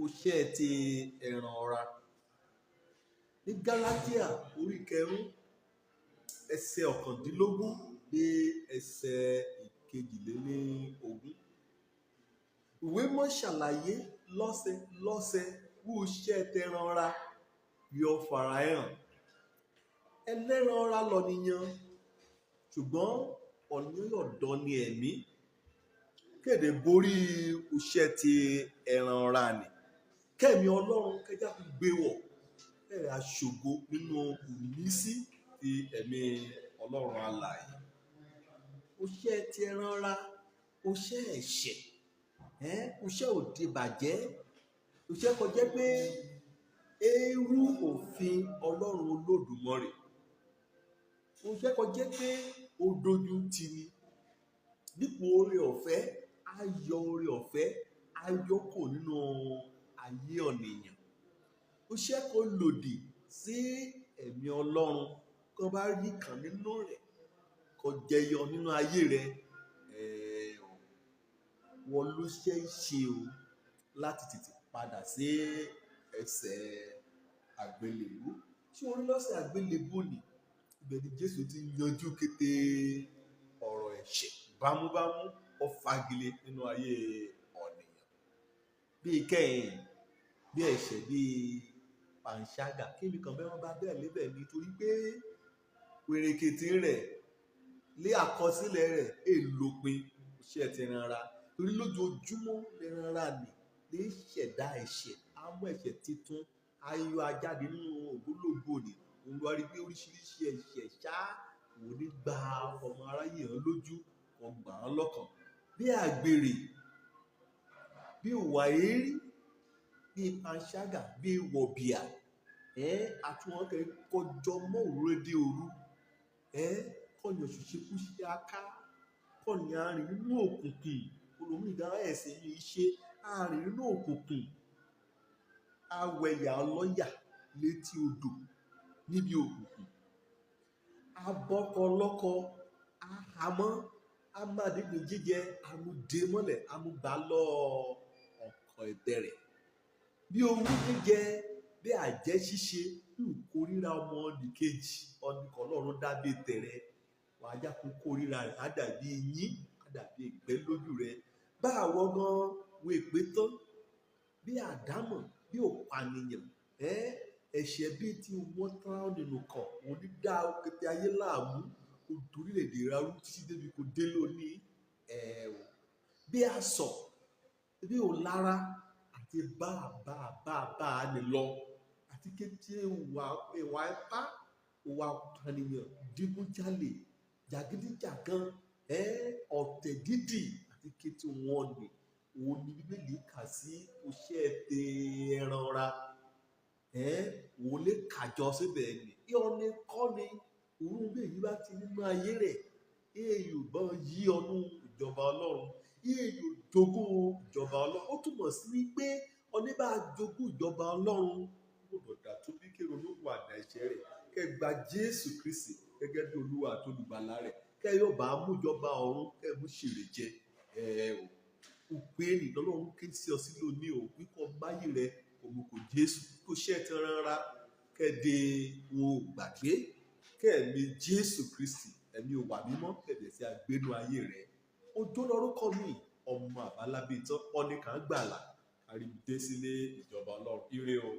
Iṣẹ́ ti ẹran ara. Ní Gálátíà orí kẹrún, ẹsẹ̀ 19 dé ẹsẹ̀ 22. Ìwé mọ́ ṣàlàyé lọ́sẹ̀ lọ́sẹ̀ wú iṣẹ́ tẹran ara yọ farahàn. Ẹlẹ́ran ara lọ̀nìyàn, ṣùgbọ́n ọ̀nìyàn yọ̀dọ̀ ni ẹ̀mí. Kéde borí iṣẹ́ ti ẹran ara nì. Kẹ́mi Ọlọ́run kẹjá fi gbé wọ̀, kẹ́rẹ̀ aṣògo nínú ìmísí ti ẹ̀mí Ọlọ́run alààyè. Iṣẹ́ ti ẹran ara, iṣẹ́ ẹ̀ṣẹ̀, iṣẹ́ òdìbàjẹ́, iṣẹ́ kó jẹ́ pé eérú òfin Ọlọ́run Olódùmarè. Iṣẹ́ kó jẹ́ pé ó dojú ti ni. Dípò oore ọ̀fẹ́, á yọ oore ọ̀fẹ́, á yọ kò nínú ayé ọ̀nìyàn. Iṣẹ́ kó lòdì sí ẹ̀mí Ọlọ́run, kó bá rí kan nínú rẹ̀, kó jẹyọ nínú ayé rẹ̀, wọ́n ló ṣe é ṣe o láti tètè padà sí ẹsẹ̀ àgbélébú. Ṣé o rí lọ́sẹ̀ àgbélébú ni? Ibẹ̀ ni Jésù ti yanjú kété ọ̀rọ̀ ẹ̀ṣẹ̀ bámúbámú, ó fagilé nínú ayé ọ̀nìyàn. Bí kẹ́yìn, bí ẹ̀ṣẹ̀ bí panṣágà, kí ni kan bẹ́ẹ̀ wọ́n bá bẹ́ẹ̀ lébẹ̀ nítorí pé wèrèkètè rẹ̀ lé àkọsílẹ̀ rẹ̀ èlòpin iṣẹ́ ti ẹran ara. Torí lójoojúmọ́ ẹran ara nì lè ṣẹ̀dá ẹ̀ṣẹ̀, á mú ẹ̀ṣẹ̀ titun, á yọ ajáde nínú ògbólógbòó nì. Òun wá rí pé oríṣiríṣi ẹ̀ṣẹ̀ ṣá kò ní gba ọmọ aráyé hàn lójú, kò gbà án lọ́kàn. Bí àgbèrè, bí ìwà èérí, bí panṣágà, bí wọ̀bìà, àti wọn kẹ́ kọjọ mọ́ òrèdè òru, kọ́ni òṣìṣẹ́ kú sí aká, kọ́ni arìn nínú òkùnkùn, olómìnira ẹ̀sìn ní í ṣe arìn nínú òkùnkùn, awẹ̀yà ọlọ́yà létí odò níbi òkùnkùn, abọ́kọ lọ́kọ, ahamọ́, amádìgbò jíjẹ, amúdémọ́lẹ̀, amúgbálọ́ ọkọ̀ ìbẹ̀rẹ̀. Bí owú jíjẹ, bí àjẹ́ ṣíṣe, bí ìkórìíra ọmọ nìkejì, ọ̀nìkan Ọlọ́run dàbí tẹ̀rẹ̀, wàá já kó kórìíra rẹ̀, á dàbí eyín, á dàbí ìgbẹ́ lójú rẹ̀. Bá àwọ̀ gan wo èpè tán, bí àdámọ̀, bí òpànìyàn, ẹ̀ṣẹ̀ bí tí wọ́n tán nínú kan, òun ní dá kété ayé láàmú, kò dorílẹ̀-èdè rárú títí débi kò dé lónìí. Bí asọ̀, bí òlára àti bá bá bá bá a ní lọ, àti kété ìwà ìwà ipá, ìwà òpànìyàn, digunjalè, jàgídíjàgan, ọ̀tẹ̀ dídì àti kété wọn ni. Òun ni Bíbélì kà sí iṣẹ́ ti ẹran ara. Òun lè kàjọ síbẹ̀ ni. Ìyọnu kọ́ ni òun bí èyí bá ti nínú ayé rẹ̀, èyí ò bá yí ọnú ìjọba Ọlọ́run, èyí ò jogún ìjọba Ọlọ́run. Ó túmọ̀ sí wípé ọní bá jogún ìjọba Ọlọ́run, ó gbọdọ̀ dà tó bí kí ronúpìwàdà ẹ̀ṣẹ̀ rẹ̀, kẹ́ gba Jésù Kristi gẹ́gẹ́ bí Olúwa àti olùgbàlà rẹ̀, kẹ́ yóò bá mú ìjọba ọ̀run, kẹ́ mú ṣèrè jẹ. Òpè ní Ọlọ́run ké sí ọ sí lónìí o, wípé ọba yìí rẹ kò mú kò Jésù, kó ṣẹ́ ti rárá, kẹ́ de wọn ò gbàgbé, kẹ́ ẹ̀mí Jésù Kristi, ẹ̀mí òwà mímọ́, kẹ̀dẹ̀ sí agbénú ayé rẹ̀. Ojú lórúkọ mi, ọmọ àbálábí tán, ọ̀nìkan gbàlà, àrídé sílé ìjọba Ọlọ́run. Ire o.